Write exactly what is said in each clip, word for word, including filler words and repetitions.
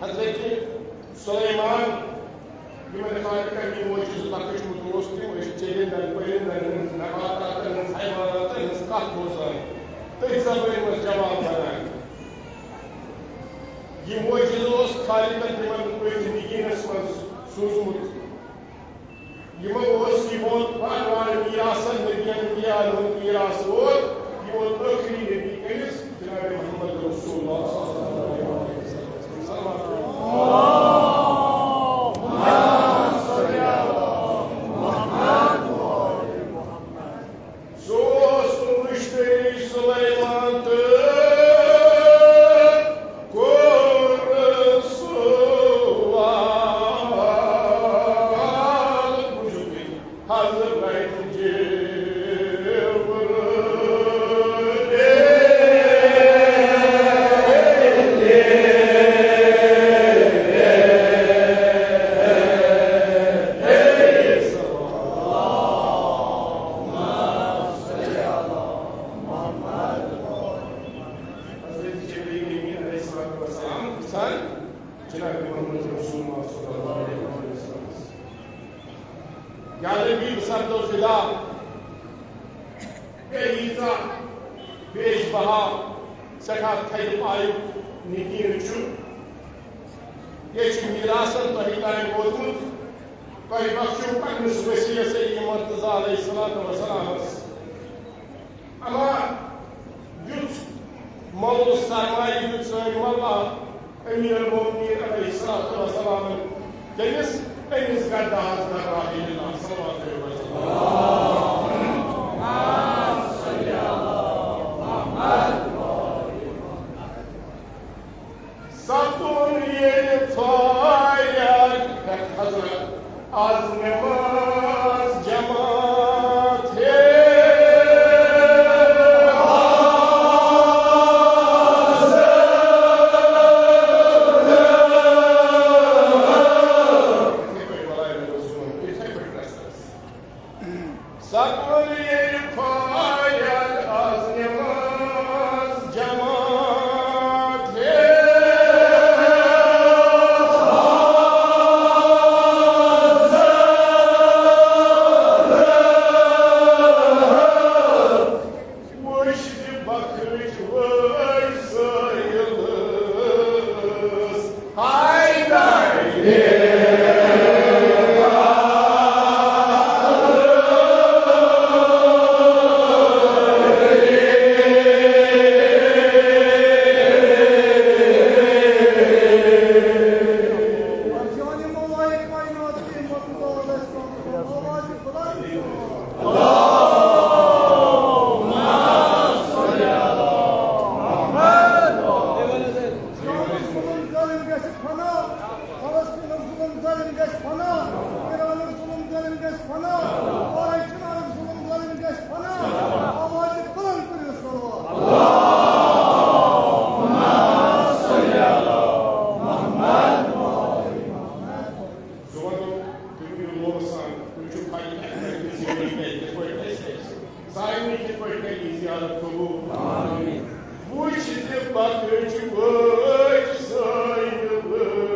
حضرت سلیمان یِمن خالقن یہِ معجزٕ بخشمُت اوس، تِم ٲسۍ چٔرِندن، پٔرِندن ہٕنٛز، نباتاتن ہٕنٛز، حیواناتن ہٕنٛز کتھ بوزان، تٔتھۍ زبٲنۍ منٛز جواب ونان۔ یہِ معجزٕ اوس خالقن تِمن أتھۍ نگیٖنس منٛز سوٗزمُت۔ یِمو اوس یِہُنٛد پانہٕ وانہٕ میٖراثن، نبین انبیاہن ہُنٛد میٖراث ووت، یِہُنٛد ٲخری نبی کٔمِس؟ جناب محمد رسول اللہ صلی اللہ علیہ وسلم۔ صلوات۔ سُہ اوس مُشتری سُلیمان تہٕ کوٚر سُہ وال۔ بوٗزِو تُہۍ، حضرت جبرائیل۔ حضرت جبرائیل امین علیہ الصلوۃ والسلام پرژھان جناب محمد رسول اللہ صلی اللہ علیہ وسلم۔ یا نبی، بہٕ سپدو فدا، مےٚ ییٖژاہ بیش بہا، سٮ۪ٹھاہ تھدِ پایُک نگیٖن چھُ۔ یہِ چھُ میٖراثن تۄہہِ تام ووتمُت، تۄہہِ بخشو پننِس وصیس علی مرتضیٰ علیہ الصلوۃ والسلامس۔ اما یُتھ مول سرمایہ دیُت سٲنۍ مولا امیر المومنین علیہ الصلوۃ والسلام تٔمِس، أمِس گرداہس گرداہی اللہ صلوات علیہ وسلم۔ ستُن ییٚلہِ فارغ حضرت از نماز جماعت ہے۔ سکوٗل ییٚلہِ فارغ از نماز جماعت ہے۔ وٕچھ تہِ بخٕچ وٲے سٲیِلَس۔ ہاے داے۔ اسلامُک ظلم گژھِ فنا، فلسطینُک ظلم ظٲلِم گژھِ فنا، ایرانُک ظلم ظٲلِم گژھِ فنا، اورے چنارُک ظلم ظٲلِم گژھِ فنا۔ آوازِ بلند کٔرِو صلوات۔ زُبَدُن، تُہۍ ؤنِو لولہٕ سان، تُہۍ چھِو پَیی اَسہِ کَتہِ چھِ زِندگی، کِتھ پٲٹھۍ گژھِ اَسہِ۔ سارنٕے کِتھ پٲٹھۍ کَرِ یہِ زیارت قبوٗل؟ آمین۔ وٕچھ زِ پَتہٕ چھِ وٲج سٲنۍ وٲژ۔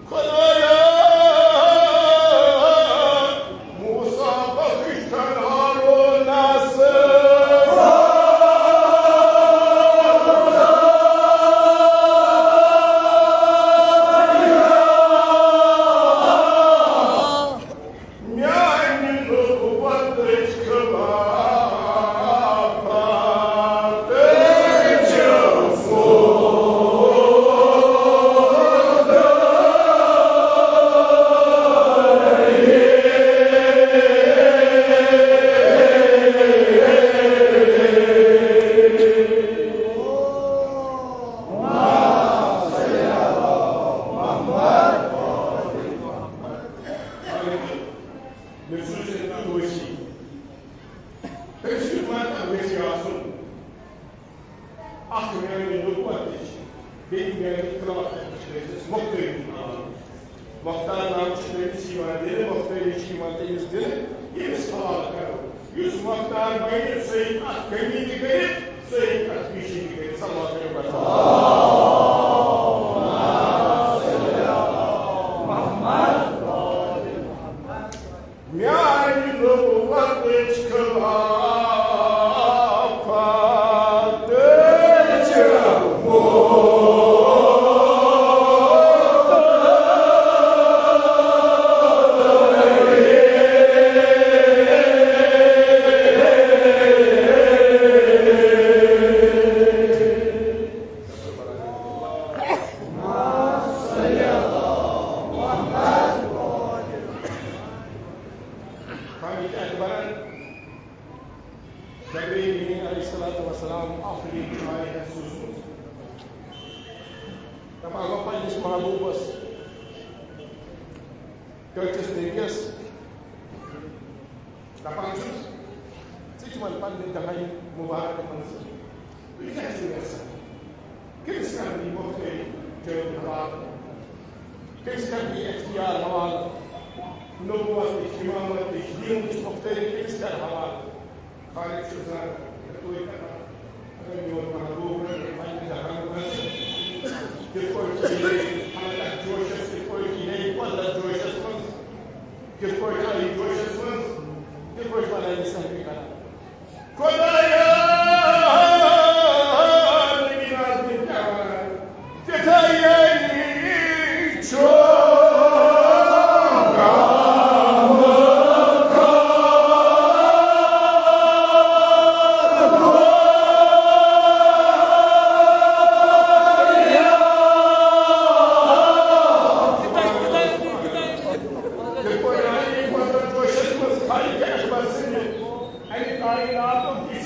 خدایا، موسیٰ بخش تن ہارونس۔ میانہِ نبوتٕچ خلافت۔ مےٚ سوٗنٛچ أمۍ کُن ؤسی۔ تٔمِس چھُ وَنان ؤسی آسُن۔ اَکھ میٛانہِ نبوت تہِ چھِ، بیٚیہِ میٛانہِ خلافت تہِ چھِ، بیٚیہِ چھِ أسۍ مۄختٲری ناو۔ مۄختار ناو چھِ تٔمِس یِوان دِنہٕ، مۄختٲری چھِ یِوان تٔمِس دِنہٕ، ییٚمِس حوالہٕ کَرو۔ یُس مۄختار بَنہِ، سُہ ہیٚکہِ اَتھ کٔمی تہِ کٔرِتھ، سُہ ہیٚکہِ اَتھ پیٖشی تہِ کٔرِتھ۔ صلوات کٔرِو برابر۔ میانہِ نبوتٕچ خلافت چھِ۔ خالق اکبرن جبرائیل امین علیہ الصلوۃ والسلام آخری آیت سوٗزمُت۔ دپان گوٚو پننِس محبوبس، ٹٲٹھِس نبیس دپان چھُس، ژٕ تہِ وَن پننہِ دہنہِ مُبارکہِ منٛز، تُہۍ کیٛاہ چھِو یژھان؟ کٔمِس کرٕ بہٕ یہِ مۄختٲری چٲنۍ حوالہٕ؟ کٔمِس کرٕ بہٕ یہِ اختیار حوالہٕ؟ نبوتٕچ، امامتٕچ، دیٖنٕچ مۄختٲری کٔمِس کرٕ حوالہٕ؟ خالق چھُ زانان، تُہۍ کران۔ اگر میون محبوب رَٹہِ پننہِ دہنہِ منٛز، کِتھ پٲٹھۍ چھِ یہِ حالت جوشس، کِتھ پٲٹھۍ چھِ یہِ حالت جوشس منٛز، کِتھ پٲٹھۍ آیہِ جوشس منٛز، کِتھ پٲٹھۍ بناوِ سہمی کران۔ خدایا، نبی ناز دِن کیٛاہ وَنان؟ تِتھَے یعنی چھُ یِتھ پٲٹھۍ آیہِ ییٚمہِ وقتہٕ جوشس منٛز خالق اکبر سٕنٛدِ اَمہِ کائناتُک یہِ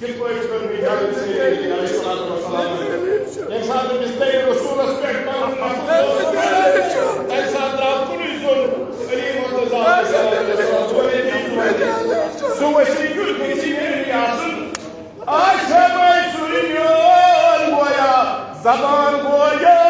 کِتھ پٲٹھۍ کٔر مےٚ جنگ سید علیہ الصلوۃ والسلام؟ ییٚمہِ ساتہٕ أمِس تٔمۍ رسوٗلس پٮ۪ٹھ پنُن نفس اوس، تَمہِ ساتہٕ درٛاو کُنُے زوٚن علی مرتضیٰ علیہ الصلوۃ والسلام۔ سُہ ؤسِتھ کیُتھ گژھِ مےٚ نِش آسُن؟ آز چھےٚ مےٚ سُے میون گویا، زبان گویا۔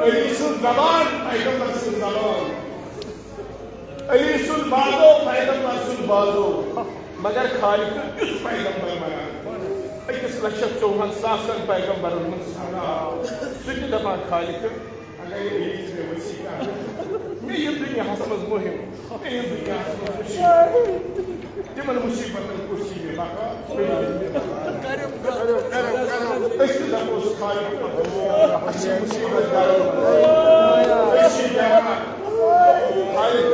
علی سٕنٛز زبان، پیغمبر سٕنٛز زبان۔ علی سُنٛد بازو، پیغمبر سُنٛد بازو۔ مگر خالق کیُتھ پیغمبر بنان؟ أکِس لچھس ژوٚوُہن ساسن پیغمبرن ہُنٛد سردار۔ سُہ تہِ دپان خالق، اگر یہِ ییٚتہِ مےٚ ؤسیع کَرنہٕ، مےٚ یہِ دُنیاہس منٛز مُہِم، مےٚ یہِ دُنیاہس منٛز مُصیبت۔ تِمن مُصیبتن کُس یی مےٚ بکار؟ مےٚ یی مےٚ بکار۔ أسۍ تہِ دپوس خالق، اَسہِ چھِ مُصیبت گرن منٛز۔ أسۍ چھِ نیران۔ خالق،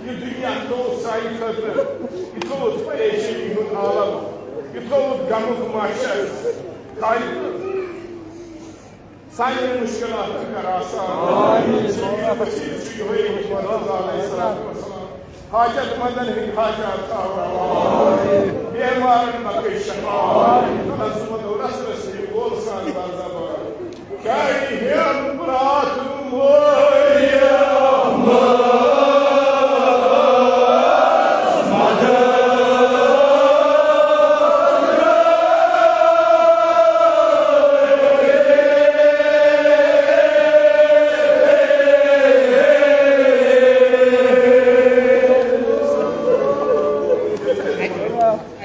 یہِ دُنیا تھوٚوُتھ سانہِ خٲطرٕ، یہِ تھوٚوُتھ پریشٲنی ہُنٛد عالم، یہِ تھوٚوُتھ غمُک محشر۔ خالق، سانٮ۪ن مُشکِلاتَن کَر آسان۔ آمین۔ شفیع بشیر چھُ یِہوٚے محمد رضا علیہ الصلوۃ والسلام۔ حاجت مندن ہٕنٛدۍ حاجات تھاو روا۔ بیمارن بخش شفا۔ عظمت و رس رس یہِ گول سان بازابان۔ کَرِ ہٮ۪م پرٛاتھ مٔرۍ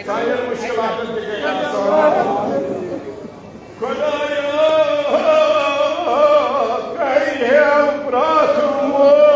سانٮ۪ن مُشکِلاتَن تہِ گٔے آسان۔ خۄدایا، کَرِ ہٮ۪م پرٛاتھ مٔرۍ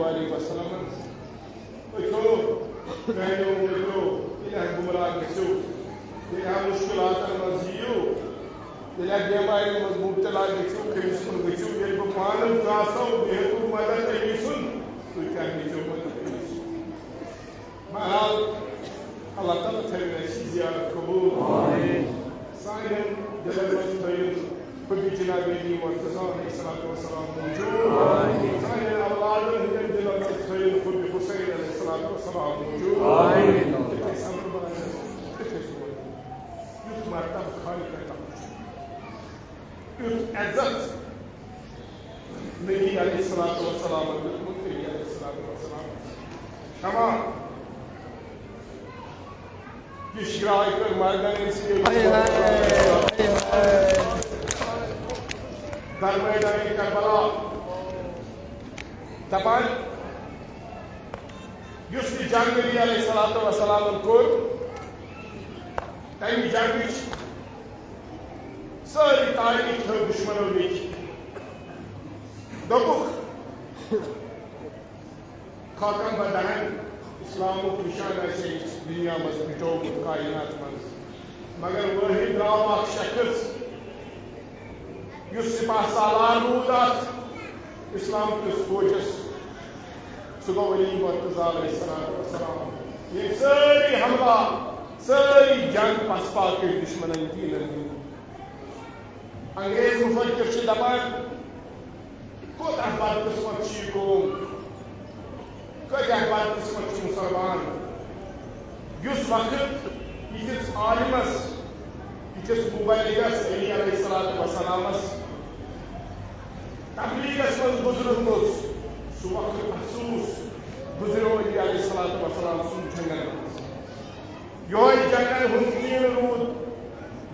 علیہ وسلم۔ أچھو، میٛانیو مٔکرو، ییٚلہِ اَتھ گُمراہ گٔژھِو، ییٚلہِ اَتھ مُشکِلاتَن منٛز یِیِو، ییٚلہِ اَتھ بٮ۪مارٮ۪ن منٛز مُبتلا گٔژھِو، کٔمِس کُن گٔژھِو، ییٚلہِ بہٕ پانہٕ درٛاسو، بہٕ ہیٚکو مدد أمۍ سُنٛد، تُہۍ کیٛاہ ہیٚکِو مدد أمۍ سُنٛد؟ بہرحال، اللہ تعالیٰ تھٲوِن اَسہِ یہِ زیارت قبوٗل۔ آمین۔ سانٮ۪ن دِلن منٛز تھٲوِن حُبہِ جناب علی مرتضیٰ علیہ الصلوۃ والسلام موجود۔ آمین۔ سانٮ۪ن اولادن ہٕنٛدٮ۪ن دِلن منٛز تھٲوِن حُبہِ حسین علیہ الصلوۃ والسلام موجود۔ آمین۔ تِتھے سمبران، تِتھے سوزان۔ یُتھ مرتبہٕ خالقن تَتھ چھُ۔ یُتھ عزت نبی علیہ الصلوۃ والسلام دیُتمُت، نبی علیہ الصلوۃ والسلام۔ شمع، یہِ شِگراے کٔر مردن أمۍ سٕنٛدِ ہاے ہاے، ہاے ہاے۔ در میدان کربلا دپان، یُس یہِ جنگ نبی علیہ الصلوۃ والسلام کوٚر، تمہِ جنگٕچ سٲرٕے تاریخ تھٲو دُشمنو لیکھِتھ۔ دوٚپُکھ، خاکم بدہن اسلامُک نشان آسہِ ہے دُنیا منٛز مِٹومُت کائنات منٛز، مگر وٲحد درٛاو اکھ شخص، یُس سپاہ سالار روٗد اتھ اسلام کِس فوجس، سُہ گوٚو علی مرتضیٰ علیہ الصلوۃ والسلام۔ ییٚمۍ سٲری حملہ، سٲری جنگ پسپا کٔرۍ دُشمنن دیٖنن ہٕنٛدۍ۔ انگریز مفکر چھِ دپان، کوتاہ بدقسمت چھِ یہِ قوم، کۭتیاہ بدقسمت چھِ مُسلمان، یُس وقت یِتھِس عالمس، یِتھِس مبلغس علی علیہ الصلوۃ والسلامس تبلیغس منٛز گُزرُن اوس، سُہ وقت افسوس گُزریو علی علیہ الصلوۃ والسلام سُنٛد جنگن منٛز۔ یہوے جنگن ہُنٛد دیٖن روٗد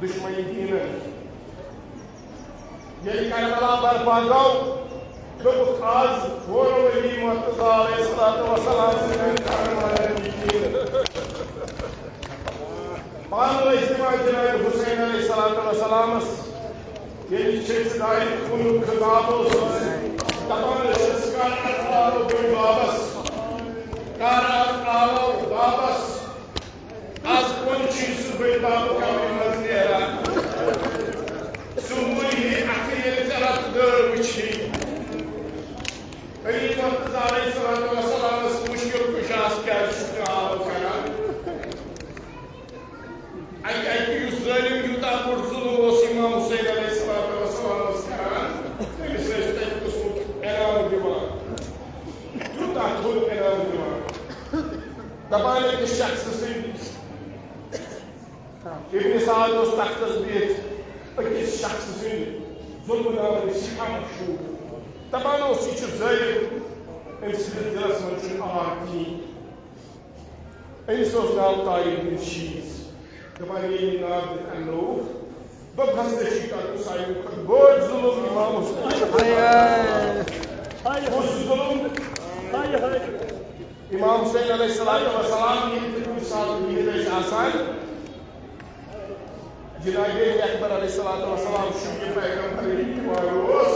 دُشمنی دیٖنن۔ ییٚلہِ کربلا برپا گوٚو، دوٚپُکھ، آز ہورو علی مرتضیٰ علیہ الصلوۃ والسلام سٕنٛدٮ۪ن کرن والٮ۪ن یہِ دیٖن۔ پانہٕ ٲسۍ دِوان جناب حسین علیہ الصلوۃ والسلامس، ییٚلہِ چھِ صداے خوٗنُک خطاب اوس، دپان ٲسِس، کر اژناوو بٔڑۍ بابس، کر اژناوو بابس۔ از کُن چھُ سُہ بٔڑۍ بب قبرِ منٛز نیران۔ سُہ ہُرِ ہے اَتھٕ ییٚلہِ ژےٚ رَتہٕ دٲر وٕچھی۔ علی مرتضیٰ علیہ الصلوۃ والسلامس مُشکِل کُشاہس کیٛازِ چھُکھ ژٕ آو کران؟ اَکہِ اَکہِ یُس ظٲلِم یوٗتاہ بوٚڑ ظُلُم اوس اِمام حُسین علیہ الصلوۃ والسلامس کران، تٔمِس ٲسۍ تَتہِ اوسمُت انعام دِوان۔ تیوٗتاہ تھوٚد انعام دِوان۔ دپان أکِس شخصہٕ سٕنٛدۍ، ابن سعد اوس تختس بِہِتھ، أکِس شخصہٕ سٕنٛدۍ ظُلمہٕ ناو ٲسۍ سٮ۪ٹھاہ مشہوٗر۔ دپان اوس، یہِ چھُ ظٲلِم، أمۍ سٕنٛدِس دِلس منٛز چھُنہٕ آر کِہیٖنۍ۔ أمِس اوس ناو طارق بن شیٖز۔ دپان، ییٚلہِ یہِ نار دِتھ اننووُکھ، دوٚپہَس، ژےٚ چھُے کرُن ساروی کھۄتہٕ بوٚڑ ظُلُم اِمام حُسین۔ کُس ظُلُم؟ اِمام حُسین علیہ الصلوۃ والسلام ییٚلہِ تہِ کُنہِ ساتہٕ بِہِتھ ٲسۍ آسان، جناب اکبر علیہ الصلوۃ والسلام چھُ یہِ پیغمبر ییٚلہِ یِوان اوس،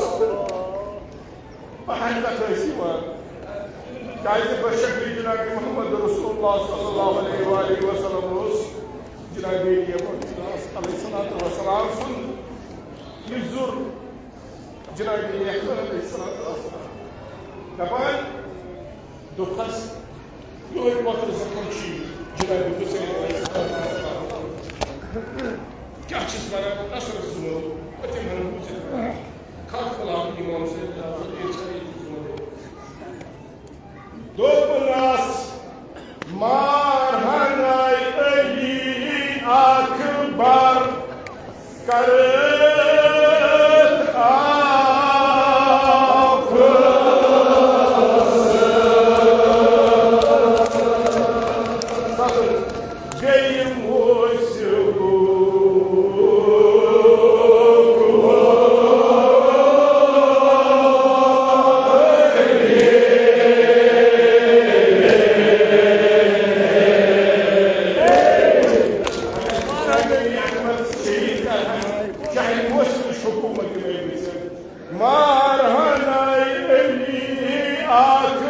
پہاڑِ پٮ۪ٹھ ٲسۍ یِوان۔ کیازِ بشکلِ جناب محمد رسول اللہ صلی اللہ علیہ وآلہ وسلم اوس جناب اکبر علیہ الصلوۃ والسلام سُنٛد یہِ زُر۔ جناب اکبر علیہ الصلوۃ والسلام دپان، دوٚپہَس، یِہوٚے پۄتُر زخم چھُ جناب حسین علیہ الصلوۃ والسلام۔ کیٛاہ چھِس وَنان؟ اَصٕل زُو، پٔتِم ہَن بوٗزِتھ۔ کَتھ کلام اِمام حسین علیہ الصلوۃ والسلام۔ دوٚپنَس، مارہَن علی اکبر کرتھ آف۔ بیٚیہِ موسیقی۔ چاہے موسمٕچ حکوٗمت تہِ ٲسِن، مارہَن علی اکھ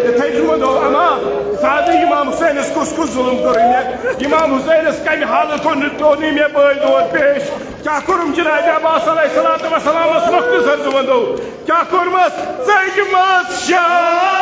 یِتھَے چھُ وۄنۍ دۄہ اَما، زیادٕ اِمام حُسینَس کُس کُس ظُلُم کوٚرُے مےٚ، اِمام حُسینَس کَمہِ حالہٕ کوٚر نہٕ، کوٚر نہٕ مےٚ بٲے دود پیش؟ کیٛاہ کوٚرُم جنابِ عباس علیہ الصلوۃ والسلامَس مۄختصر زٕ وَنو، کیٛاہ کوٚرمَس؟ ژٔجمَس شاہ۔